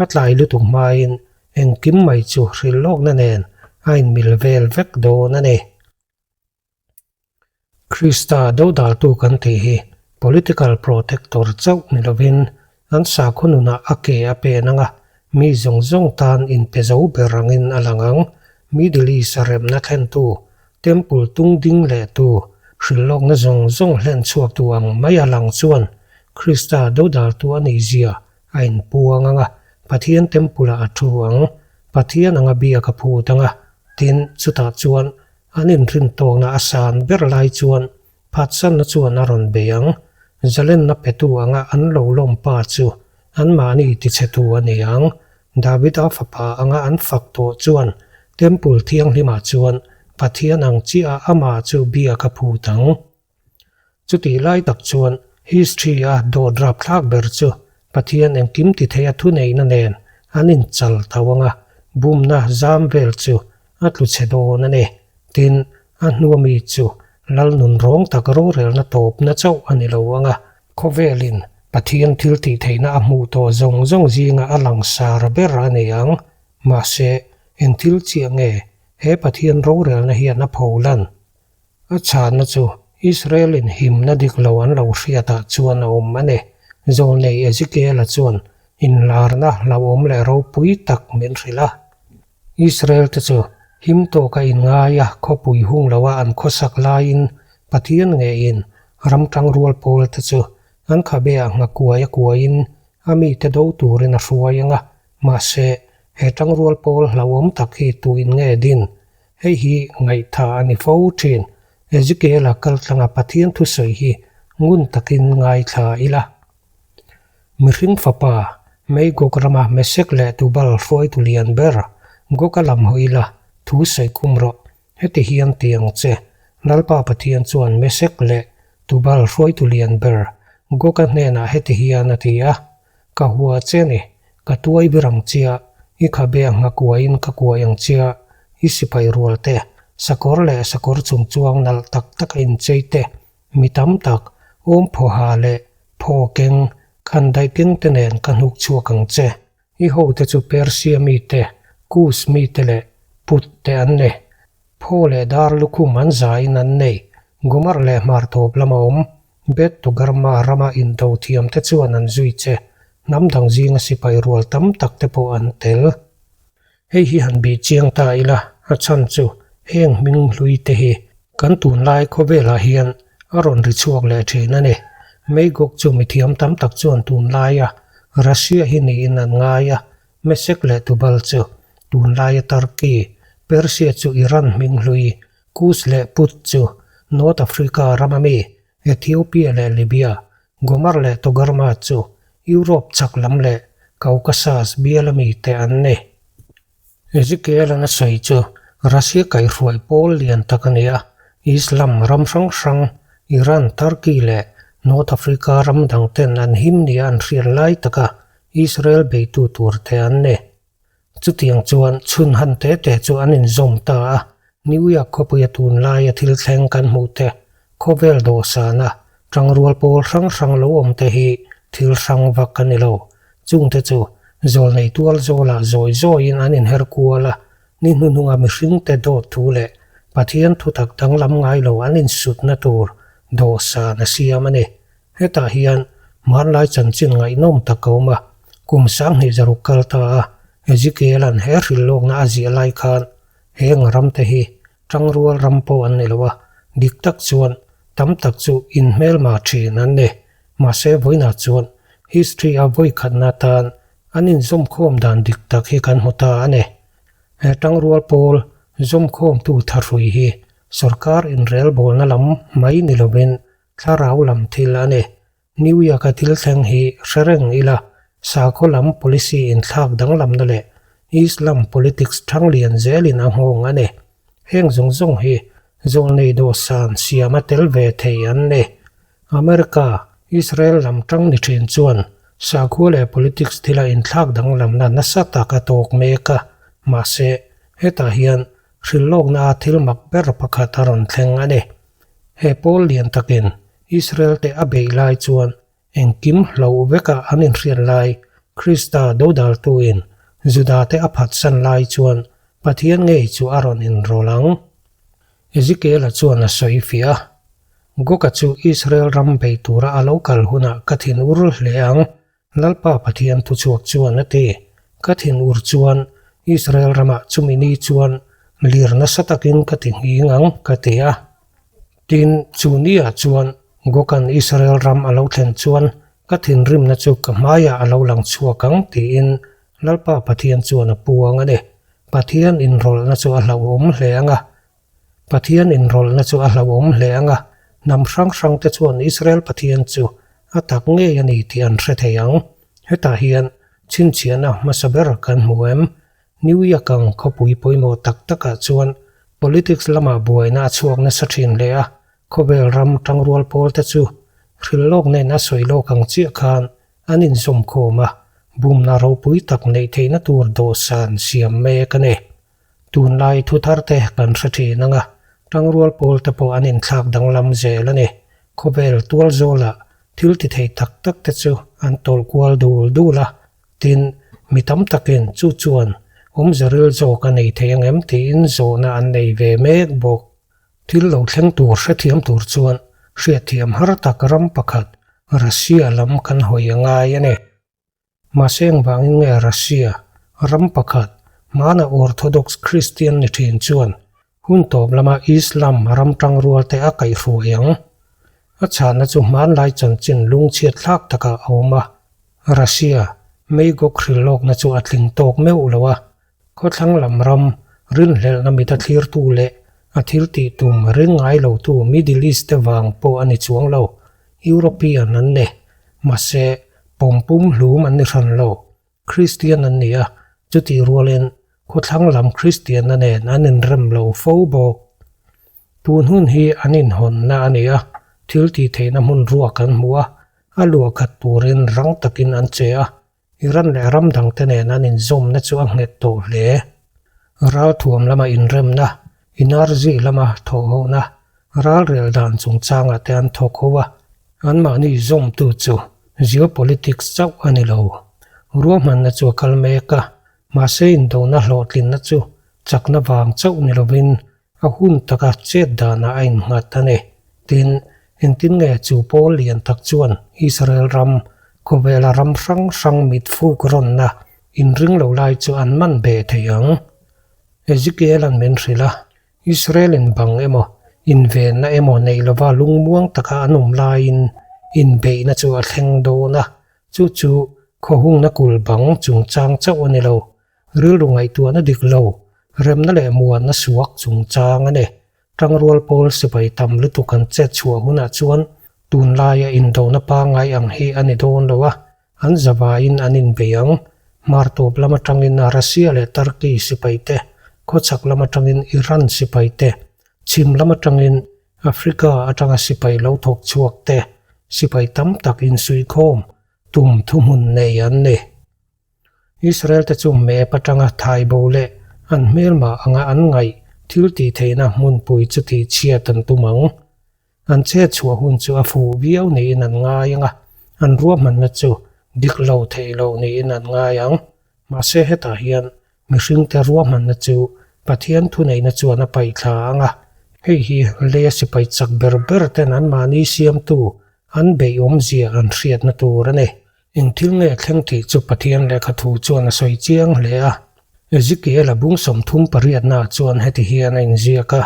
A tlai lutuk hmain engkim mai chu hrilh lawkna nen a inmil vel vek dawn a ni. Krista dodaltu kan tih hi political protector chauh ni lovin an sakhaw nunah a ke a pen ang a, mi zawng zawng tan inpe zo ber angin a lang ang. Middle East a remna thlentu, Temple tung ding lehtu, hrilhlawkna zawng zawng hlen chhuaktu ang mai a lang chuan Krista dodaltu a nihzia a inpuang ang a, Pathian Temple-ah a thu ang. Pathian anga biak a phut ang a, tin, chutah chuan An inrintawkna a san ber lai chuan phatsanna chuan a rawn bei ang. Zalenna petu anga an lo lawm pa chu anmahni tichhetu a ni ang. Davida fapa anga an fak tawh chuan Temple thianghlimah chuan Pathian ang chiah amah chu biak a phut ang. Chutih lai tak chuan history-a dawt rapthlak ber chu Pathian engkim ti theia thuneihna nen an inchal tho ang a, bumna zam vel chu a tlu chhe dawn a ni. Tin, a hnua mi chu lal nun rawng tak rorelna tawpna chauh a ni lo ang a, khawvelin Pathian thil tih theihna a hmuh tawh zawng zawng zinga a langsar ber a ni ang. Mahse, eng thil chiah nge he Pathian rorelna hian a pholan? A chhanna chu Israel-in himna dik lo an lo hriatah chuan a awm a ni. Zawlnei Ezekiel-a chuan inlarna hlauhawm leh ropui tak min hrilh a. Israel-te chu him tawka inngai a khawpui hung loa an khawsak laiin Pathian ngeiin ram tangrual pawlte chu an khabeah nghakuai a kuaiin a mite do turin a hruai ang a. Mahse, he tangrual pawl hlauhawm tak hi tuin nge din? Hei hi ngaihtha a ni fo thin. Ezekiel-a kaltlanga Pathian thusawi hi ngun takin ngaithla ila. Mihring fapa, Magog rama Mesek leh Tubal hruaitu lian ber, Goga lam haw ila, thu sawi kum rawh. Heti hian ti ang che, Lalpa Pathian chuan Mesek leh Tubal hruaitu lian ber, Goga hnenah heti hian a ti a, Ka hua che ni, ka tuai ber ang chia, i khabe a ngha kuaiin ka kuai ang chia, i sipai rual te, sakawr leh sakawr chung chuang nalh tak tak a inchei te, mi tam tak, awm phaw ha leh phaw keng, khan daih keng te nen ka hnuk chhuak ang che. I hote chu Persia mite, Kus mite leh Put te an ni. Phaw leh dar lukhum an zaiin an nei, Gomer leh hmartawp lama awm, Beth Togarma rama indo thiamte chuan an zui che, hnam dang zinga sipai rual tam tak te pawh an tel. Hei hi han bih chiang ta ila, a chhan chu heng hming hlui te hi kan tunlai khawvelah hian a rawn ri chhuak leh thin a ni. Magog chu mithiam tam tak chuan tunlaia Russia hi niin an ngai a, Mesek leh Tubal chu tunlaia Turkey, Persia chu Iran hming hlui, Kus leh Put chu North Africa rama mi, Ethiopia leh Libya, Gomer leh Togarma chu Europe chhak lam leh Caucasus biala mite an ni. Ezekiel-a'n a sawi chu Russia kaihhruai pawl lian tak a ni a, Islam ram hrang hrang, Iran, Turkey leh North Africa ram dangten an him nia an hriat lai taka Israel beitu turte an ni. Chutiang chuan chhun han te te chu an inzawm ta a, New York khawpuia tunlaia thil thleng kan hmuh te, khawvel dawhsana tangrual pawl hrang hrang lo awm te hi thil hrang vak a ni lo. Chungte chu zawlnei tual zawlah zawi zawiin an inher kual a, ni hnuhnunga mihringte dawt thu leh Pathian thutak danglam ngai lo an insutna tur dawhsan a siam a ni. Hetah hian hmanlai chanchin ngaihnawm tak a awm a, kum 2000 zaruk kal ta a, Ezekiel-a'n he hrilhlawkna a ziah lai khan heng ramte hi tangrual ram pawh an ni lo a, dik tak chuan tam tak chu inhmelma thin an ni. Mahse vawiinah chuan history-a vawikhatna atan an inzawmkhawm dan dik tak hi kan hmu ta a ni. He tangrual pawl zawmkhawmtu thahrui hi sorkar inrelbawlna lam mai ni lovin Thlarau lam thil a ni. New York-a thil thleng hi hre reng ila, sakhaw lam policy inthlak danglamna leh Islam politics thang lian zelin a nghawng a ni. Heng zawng zawng hi zawlnei dawhsan siama tel ve thei an ni. America, Israel lam tang ni thin chuan sakhua leh politics thila inthlak danglamna nasa tak a tawk mek a, mahse, hetah hian hrilhlawkna a thil mak ber pakhat a rawn thleng a ni. He pawl lian takin Israel te a beih lai chuan Engkim hloh vekah an inhriat lai, Krista dodaltuin Judate a phatsan lai chuan Pathian ngei chu a rawn inrawlh ang. Ezekiela chuan a sawi fiah a, Goga chu Israel ram bei tura a lo kal hunah ka thinur hle ang, Lalpa Pathian thuchhuak chuan a ti. Ka thinur chuan Israel ramah chumi ni chuan lir nasa takin ka ti nghing ang, ka ti a. Tin, chu niah chuan Gokan Israel ram a lo thlen chuan ka thinrimna chu ka hmaiah a lo lang chhuak ang tiin Lalpa Pathian chuan a puang a ni. Pathian inrawlhna chu a hlauhawm hle ang a. Pathian inrawlhna chu a hlauhawm hle ang a, hnam hrang hrangte chuan Israel Pathian chu a tak ngei a ni tih an hre thei ang. Hetah hian chhinchhiahna hmasa ber kan hmu em? New York ang khawpui pawimawh tak takah chuan politics lamah buaina a chhuak nasa thin hle a, khawvel ram tangrual pawl te chu hrilhlawk nen a sawi lawk ang chiah khan an inzawmkhawm a, bumna ropui tak neih theihna tur dawhsan siam mek a ni. Tunlai thuthar te kan hre thin ang a, tangrual pawl te pawh an inthlak danglam zel a ni. Khawvel tual zawlah thil ti thei tak tak te chu an tawlh kual dul dul a, Tin, mi tam takin chu chuan awmze ril zawk a nei thei angem tiin zawhna an nei ve mek bawk. Thil lo thleng tur hrethiam tur chuan hriatthiam har tak ram pakhat Russia lam kan hawi a ngai a ni. Mahse engvangin nge Russia ram pakhat hmana Orthodox Christian ni thin chuan Hun tawp lama Islam ram tangrualte a kaihhruai ang. A chhanna chu hmanlai chanchin lungchhiat thlak takah a awm a. Russia, Magog hrilhlawkna chu a tling tawk meuh lo a. Khawthlang lam ram rinhlelhna mit a thlirtu leh a thil tih tum ring ngai lotu Middle East te vang pawh a ni chuang lo. European an ni. Mahse, pawm pum hlum an ni hran lo. Kristian an ni a, chutih rualin khawthlang lam Kristianna nen an inrem lo fo bawk. Tun hun hi an inhawnna a ni a, thil tih theihna hmun ruak an hmu a, a luah khat turin rang takin an che a, Iran leh ram dangte nen an inzawmna chu a nghet tawh hle. Ralthuam lama inremna, energy lama thawhhohna, ralrel dan chungchangah te an thawk ho a, anmahni zawmtu chu geopolitics chauh a ni lo. Ruahmanna chu a kal mek a, mahse indona hlawhtlinna chu chakna vang chauh ni lovin a hun taka chet danah a innghat a ni. Tin, engtin nge chu pawl lian tak chuan Israel ram, khawvela ram hrang hrang mit fuk rawnna inring lo lai chu an man beh thei ang? Ezekiel-a'n min hrilh a, Israel-in bang emaw, invenna emaw neih lova lungmuang taka an awm laiin inbeihna chu a thleng dawn a, chu chu khawhungna kul bang chungchang chauh a ni lo. Rilru ngaihtuahna dik lo, remna leh muanna suak chungchang a ni. Tangrual pawl sipai tam lutuk an chet chhuah hunah chuan tunlaia indona pangngai ang hi a ni dawn lo a, an zavaiin an inbei ang. Hmar tawp lam atangin Russia leh Turkey sipai te, khawchhak lam atangin Iran sipai te, chhim lam atangin Africa atanga sipai lo thawk chhuak te, sipai tam tak insuihkhawm tum thuhmun nei an ni. Israel te chu map atanga thaibo leh an hmelmah anga an ngaih thil tih theihna hmunpui chu tihchhiat an tum ang. An chet chhuah hun chu a fuh viau niin an ngai ang a, an ruahmanna chu dik lo theih lo niin an ngai ang. Mahse hetah hian mihringte ruahmanna chu Pathian thuneihna chuan a paihthla ang a, hei hi leia sipai chak ber ber ten anmahni siamtu an beih awmzia an hriatna tur a ni. Eng thil nge thleng tih chu Pathian lehkha thu chuan a sawi chiang hle a. Ezekiel-a bung 30 pariatnaah chuan heti hian a inziak a,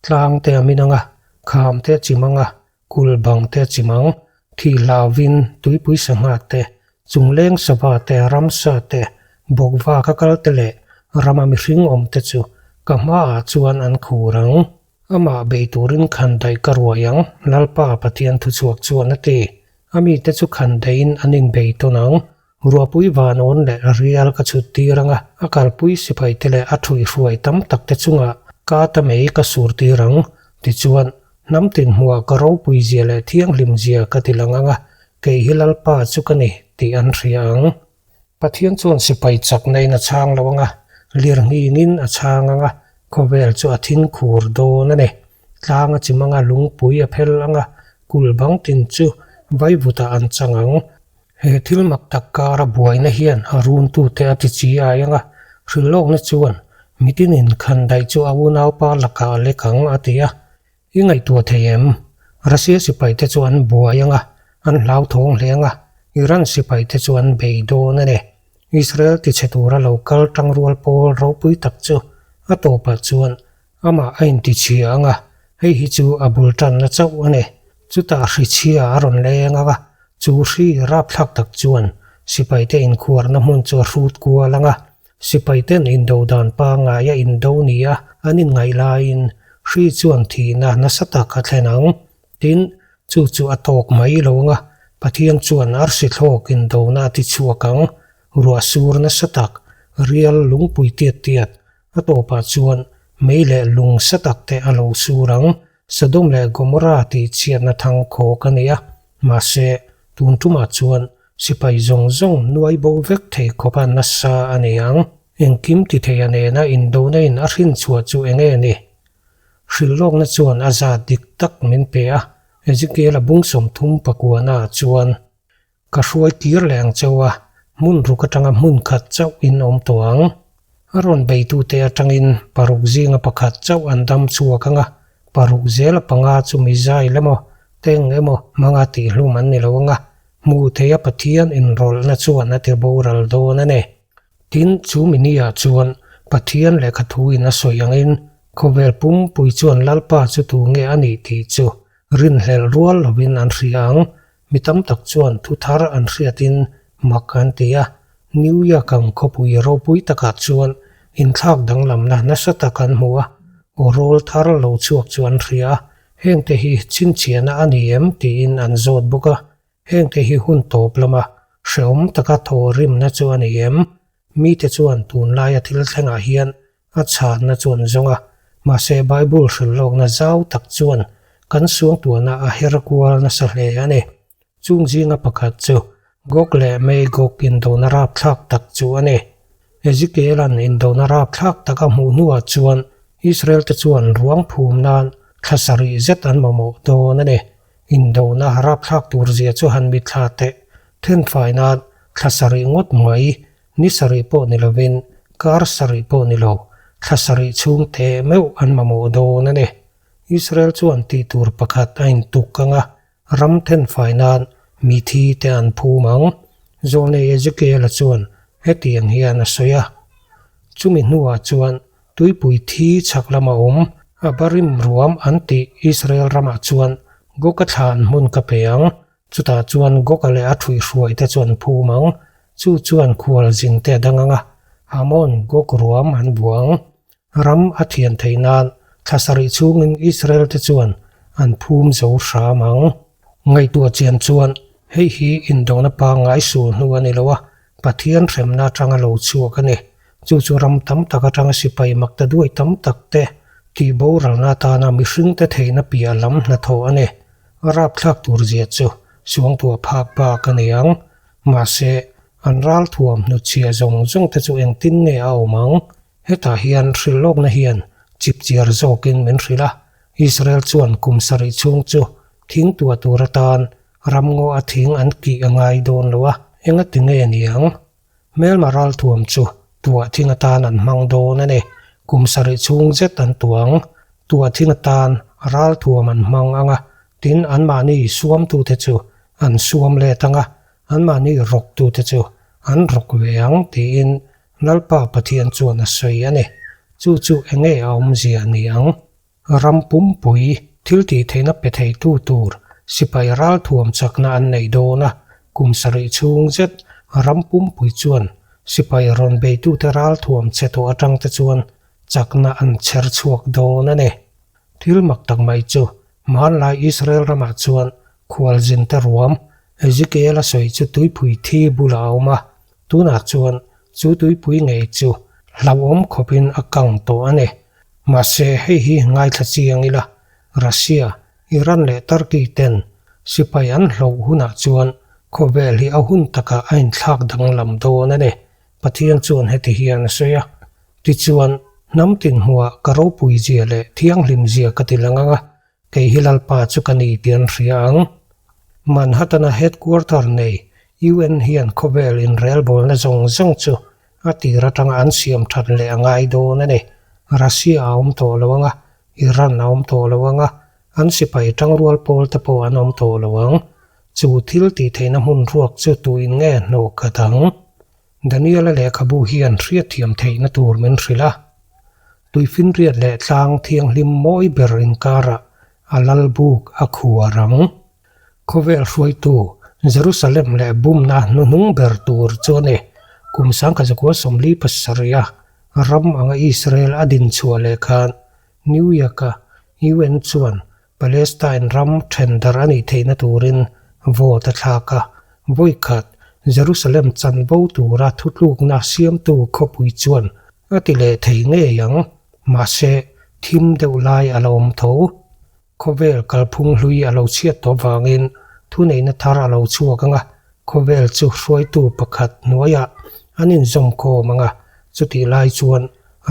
Tlang te a min ang a, kham te a chim ang a, kul bang te a chim ang, thi hlauvin tuipui sangha te, chungleng sava te, ramsa te, bawkva ka kal te leh rama mihring awm te chu ka hmaah chuan an khur ang. Amah bei turin khan daih ka ruai ang, Lalpa Pathian thuchhuak chuan a ti. A mite chu khan daihin an inbei tawn ang. Ruahpui vanawn leh rial ka chhut tir ang a, a kalpui sipaite leh a ṭhuihruai tam takte chungah ka ta mei ka sur tir ang. Tichuan, hnam tin hmuah ka ropui zia leh thianghlim zia ka ti lang ang a, kei hi Lalpa chu ka ni tih an hria ang. Pathian chuan sipai chakna-in a chhang lo ang a, lirnghingin a chhang ang a, khawvel chu a thin khur dawn a ni. Tlang a chim ang a, lungpui a phel ang a, kulh bang tin chu vaivutah an chang ang. He thil mak tak kara buaina hian a runtute a ti chi ai ang a, hrilhlawkna chuan mitinin khandaih chu a unaupa lakah a lek ang a ti a. I ngaihtuah thei em? Russia sipaite chu an buai ang a, an hlauthawng hle ang a, Iran sipaite chu an bei dawn a ni. Israel tichhe tura lo kal tangrual pawl ropui tak chu a tawpah chuan Amah a intichhia ang a, hei hi chu a bul tanna chauh a ni. Chutah hri chhia a rawn leng ang a, chu hri rapthlak tak chuan sipaite inkhuarna hmun chu a hrut kual ang a. Sipaiten indo dan pangngaia indo nia an inngaih laiin hri chuan thihna nasa tak a thlen ang. Tin, chu chu a tawk mai lo ang a, Pathian chuan arsi thlawk indona a tichhuak ang, ruah sur nasa tak, rial lungpui tiat tiat, A tawpah chuan mei leh lung sa tak te a lo sur ang. Sodom leh Gomorrah tih chhiatna thang khawk a ni a, mahse, tun tumah chuan sipai zawng zawng nuai bo vek thei khawp a nasa a ni ang. Engkim ti theia nena indona in a hrinchhuah chu eng nge ni? Hrilhlawkna chuan a zat dik tak min pe a, Ezekiel-a bung 30 pakuana ah chuan. Ka hruai tir leh ang cheu a, hmun ruk atanga hmun khat chauh in awm tawh ang. A rawn beitute atangin paruk zinga pakhat chauh an dam chhuak ang a, paruk zela panga chu missile emaw, tank emaw hmanga tihhlum an ni lo ang a, hmuh theia Pathian inrawlhna chuan a ti boral dawn a ni. Tin, chu mini-ah chuan Pathian lehkha thuin a sawi angin khawvel pumpui chuan Lalpa chu tu nge a nih tih chu rinhlelh rual lovin an hria ang. Mi tam tak chuan thu thar an hriatin mak an ti a, New York ang khawpui ropui takah chuan inthlak danglamna nasa tak an hmu a, aw rawl thar lo chhuak chu an hria a, hengte hi chhinchhiahna a ni em tiin an zawt bawk a, hengte hi hun tawp lama hrehawm taka thaw rimna chu a ni em? Mite chuan tunlaia thil thlengah hian A chhanna chu an zawng a, mahse Bible hrilhlawkna zau tak chuan kan suangtuahna a her kual nasa hle a ni. Chung zinga pakhat chu Gog leh Magog indona rapthlak tak chu a ni. Ezekiel-a'n indona rapthlak tak a hmuh hnuah chuan Israel-te chuan ruang phum nan thla sarih zet an mamawh dawn a ni. Indona rapthlak tur zia chu han mitthla teh thenfai nan thla sarih ngawt mai Ni sarih pawh ni lovin kar sarih pawh ni lo, thla sarih chhung teh meuh an mamawh dawn a ni. Israel chuan tih tur pakhat a intuk ang a, ram thenfai nan mi thi te an phum ang. Zawlnei Ezekiel-a chuan hetiang hian a sawi a, Chumi hnuah chuan tuipui thi chhak lama awm, Abarim ruam an tih Israel ramah chuan Goka thlan hmun ka pe ang, Chutah chuan Goga leh a ṭhuihhruai te chu an phum ang, chu chuan khual zin te a dang ang a, Hamon Gog ruam an buang. Ram a thian theih nan thla sarih chhungin Israel te chuan an phum zo hram ang. Ngaihtuah chian chuan hei hi indona pangngai sul hnu a ni lo a, Pathian hremna atanga lo chhuak a ni. Chu chu ram tam tak atanga sipai makta duai tam tak te tihboralna atana mihringte theihna piah lam hnathawh a ni. A rapthlak tur zia chu suangtuah phak bak a ni ang. Mahse, an ralthuam hnutchhia zawng zawng te chu engtin nge a awm ang? Hetah hian hrilhlawkna hian chipchiar zawkin min hrilh a, Israel chuan kum sarih chhung chu thing tuah tur atan ramngaw a thing an kih a ngai dawn lo a, engati nge ni ang? Hmelma ralthuam chu tuah thing atan an hmang dawn a ni. Kum sarih chhung zet an tuang. Tuah thing atan ralthuam an hmang ang a, tin anmahni suamtute chu an suam let ang a, anmahni rawktute chu an rawk ve ang tiin Lalpa Pathian chuan a sawi a ni. Chu chu enge a awmzia ni ang? Ram pumpui thil tih theihna pe theitu tur sipai ralthuam chakna an nei dawn a, kum sarih chhung zet ram pumpui chuan sipai rawn beitute ralthuam che tawh atang te chuan chakna an chher chhuak dawn a ni. Thil mak tak mai chu hmanlai Israel ramah chuan khualzinte ruam Ezekiel-a sawi chu tuipui thi bulah a awm a. Tunah chuan chu tuipui ngei chu hlauhawm khawpin a kang tawh a ni. Mahse, hei hi ngaithla chiang ila, Russia, Iran leh Turkey ten sipai an hloh hunah chuan khawvel hi a hun takah a inthlak danglam dawn a ni. Pathian chuan heti hian a sawi a, Tichuan, hnam tin hmuhah ka ropui zia leh thianghlim zia ka ti lang ang a, kei hi Lalpa chu ka ni tih an hria ang. Manhattan-a headquarter nei UN hian khawvel inrelbawlna zawng zawng chu a tir atanga an siam that leh a ngai dawn a ni. Russia a awm tawh lo ang a, Iran a awm tawh lo ang a, an sipai tangrual pawl te pawh an awm tawh lo ang. Chu thil tih theihna hmun ruak chu tuin nge hnawh khat ang? Daniel-a lehkhabu hian hriatthiam theihna tur min hrilh a. Tuifinriat leh tlang thianghlim mawi ber inkarah a lal buk a khuar ang. Khawvel hruaitu Jerusalem leh bumna hnuhnung ber tur chu a ni. Kum 1947 a ram anga Israel a din chhuah leh khan New York-a UN chuan Palestine ram then darh a nih theihna turin vote a thlak a, vawi khat Jerusalem chanvo tura thutlukna siamtu khawpui chuan a ti leh thei ngei ang, mahse thim deuh lai a la awm tho. Khawvel kalphung hlui a lo chhiat tawh vangin thuneihna thar a lo chhuak ang a, khawvel chu hruaitu pakhat hnuaiah an inzawmkhawm ang a, chutih lai chuan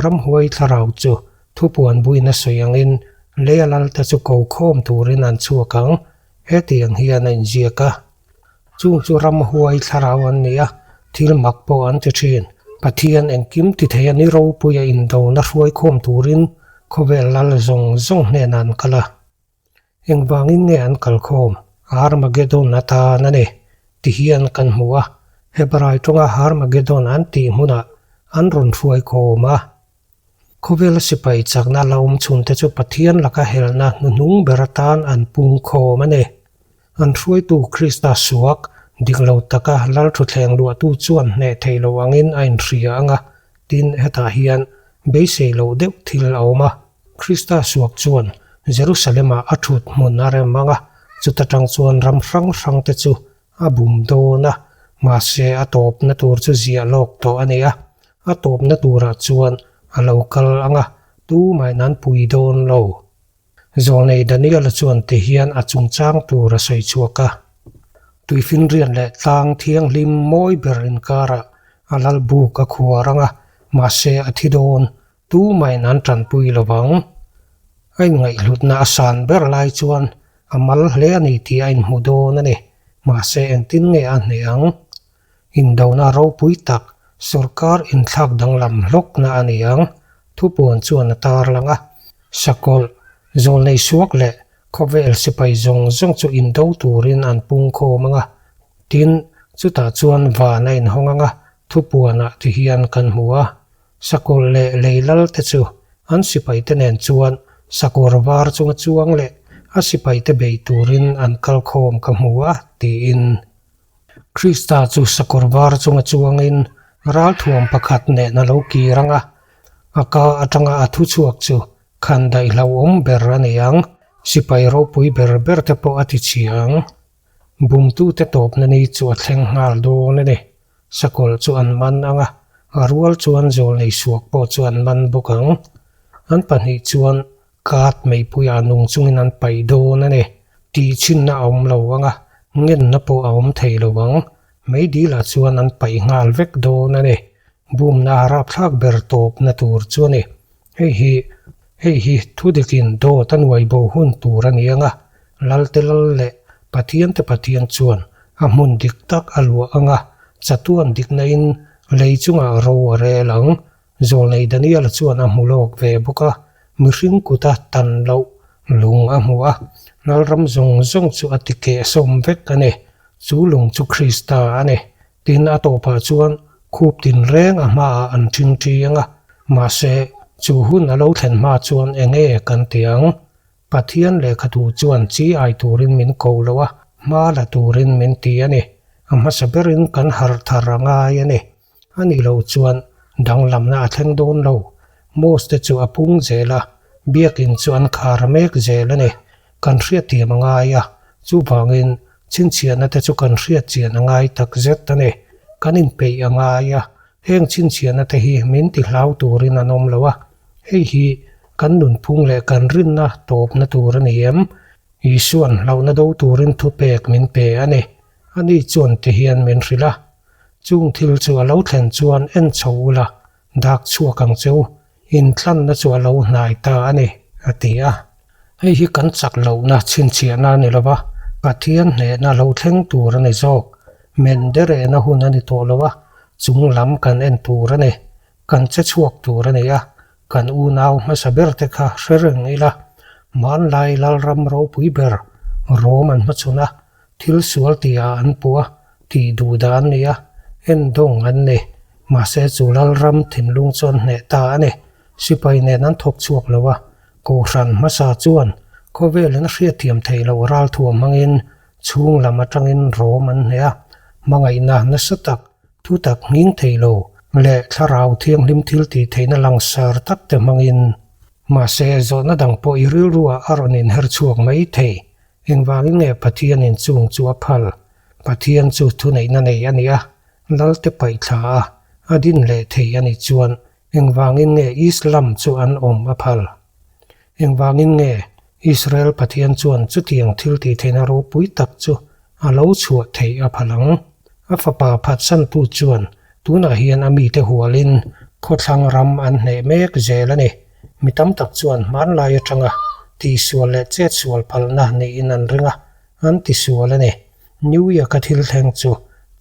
ramhuai thlarau chu Thupuan buina sawi angin leia lalte chu ko khawm turin an chhuak ang, hetiang hian a inziak a. Chung chu ramhuai thlarau an ni a, thil mak pawh an ti thin. Pathian engkim ti thei a ni ropuia indona hruai khawm turin khawvel lal zawng zawng hnenah an kal a. Engvangin nge an kalkhawm? Armageddon atan a ni, ti hian kan hmu a. Hebrai tawnga Harmageddon an tih hmunah an rawn hruai khawm a. Khawvela sipai chakna la awm chhunte chu Pathian laka helna hnuhnung ber atan an pung khawm a ni. An hruaitu Krista suak, dik lo taka lalthuthleng luahtu chuan hneh theih loh angin a inhria ang a, tin hetah hian beisei loh deuh thil a awm a. Krista suak chuan Jerusalem-ah a thut hmun a rem ang a, chuta tang chuan ram hrang hrangte chu a bum dawn a, mahse a tawpna tur chu ziah lawk tawh a ni a, a tawpna turah chuan a lo kal ang a, tumahin an pui dawn lo. Zawlnei Daniel-a chuan ti hian a chungchang tur a sawi chhuak a, Tuifinriat leh tlang thianghlim mawi ber inkarah a lal buk a khuar ang a, mahse a thi dawn, Tumahin an tanpui lo vang. A inngaihhlutna a san ber lai chuan a mal hle a ni tih a inhmu dawn a ni. Mahse engtin nge a hneh ang? Indona ropui tak, sorkar inthlak danglam hlawkna a ni ang, thupuan chuan a tarlang a. Sakawlh, zawlnei suak leh khawvel sipai zawng zawng chu indo turin an pungkhawm ang a. Tin, chutah chuan van a inhawng ang a, thupuanah ti hian kan hmu a. Sakawr leh lei lal te chu an sipaite nen chuan sakawr var chunga chuang leh a sipaite bei turin an kal khawm ka hmu a, tiin. Krista chu sakawr var chunga chuangin ralthuam pakhat nen a lo kir ang a, a ka atanga a thuchhuak chu khan daihhlauhawm ber a ni ang, sipai ropui ber ber te pawh a ti chhia ang. Bumtute tawpna ni chu a thleng nghal dawn a ni. Sakawlh chu an man ang a, a rual chuan zawlnei suak pawh chu an man bawk ang. An pahnih chuan kat meipuiah nung chungin an paih dawn a ni. Tihchhinna a awm lo ang a, ngenna pawh a awm thei lo ang. Meidilah chuan an paih nghal vek dawn a ni. Bumna a rapthlak ber tawpna tur chu a ni. Hei hi hei hi thudikin dawt a nuai bo hun tur a ni ang a, Lalte lal leh Pathiante Pathian chuan a hmun dik tak a luah ang a, chatuan diknain lei chungah ro a rel ang. Zawlnei Daniela chuan a hmu lawk ve bawk a, mihring kuta tan loh lung a hmu a, lalram zawng zawng chu a ti kehsawm vek a ni. Chu lung chu Krista a ni. Tin, a tawpah chuan khup tinreng a hmaah an ṭhingṭhi ang a, mahse, chu hun a lo thlen hma chuan eng nge kan ti ang? Pathian lehkhatu chuan chi ai turin min ko lo a, hma la turin min ti a ni. A hmasa berin kan harh thar a ngai a ni. A nih loh chuan danglamna a thleng dawn lo. Mosque te chu a pung zel a, biakin chu an khar mek zel a ni. Kan hriatthiam a ngai a, chuvangin chhinchhiahna te chu kan hriatchian a ngai tak zet a ni. Kan inpeih a ngai a, heng chhinchhiahna te hi min ti hlau turin an awm lo a, hei hi kan nunphung leh kan rinna tawpna tur a ni em? Isua'n hlauhna do turin thupek min pe a ni. Ani chuan ti hian min hrilh a, Chung thil chu a lo thlen chuan en chho ula, dak chhuak ang che u, intlanna chu a lo hnai ta a ni, a ti a. Hei hi kan chak lohna chhinchhiahna a ni lo va, Pathian hnehna lo thleng tur a ni zawk. Men derehna hun a ni tawh lo a, chung lam kan en tur a ni. Kan che chhuak tur a ni a, kan unau hmasa ber te kha hre reng ila, hmanlai Lalram ropui ber Rom an hmachhawn a, Thil sual tihah an puh a, tih duh dah an ni a, endawng an ni. Mahse chu Lalram thinlung chu an hneh ta a ni. Sipai nen an thawk chhuak lo a, Kohhran hmasa chuan khawvelin a hriatthiam theih loh ralthuam hmangin chhung lam atangin rawm an hneh a, hmangaihna nasa tak, thu tak nghing thei lo leh thlarau thianghlim thil tih theihna langsar tak te hmangin. Mahse zawhna dang pawh i rilruah a rawn inher chhuak mai thei. Engvangin nge Pathianin chung chu a phal? Pathian chu thuneihna nei a ni a, Lalte paihthla a, a din leh thei a nih chuan engvangin nge Islam chu an awm a phal? Engvangin nge Israel Pathian chuan chutiang thil tihtheihna ropui tak chu a lo chhuah theih a phal ang? A fapa phatsantu chuan tunah hian a mite hualin khawthlang ram an hneh mek zel a ni. Mi tam tak chuan hmanlai atanga tihsual leh chetsual phalna niin an ring a, an tisual a ni. New York-a thil thleng chu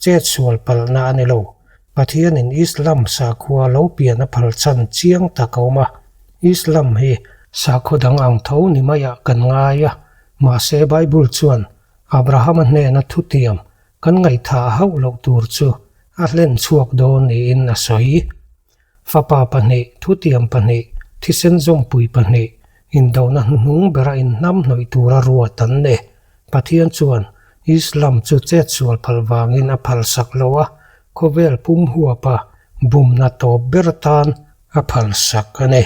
chetsual palhna a ni lo. Pathianin Islam sakhua lo pian a phal chhan chiang tak a awm a. Islam hi sakhaw dang ang tho ni maiah kan ngai a, mahse Bible chuan Abrahama hnena thutiam kan ngaihthah hauh loh tur chu a hlen chhuak dawn niin a sawi. Fapa pahnih, thutiam pahnih, thisen zawmpui pahnih, indona hnuhnung bera inhnamhnawih tura ruat an ni. Pathian chuan Islam chu chetsual phal vangin a phalsak lo a, khawvel pum huapa bumna tawp ber tan a phalsak a ni.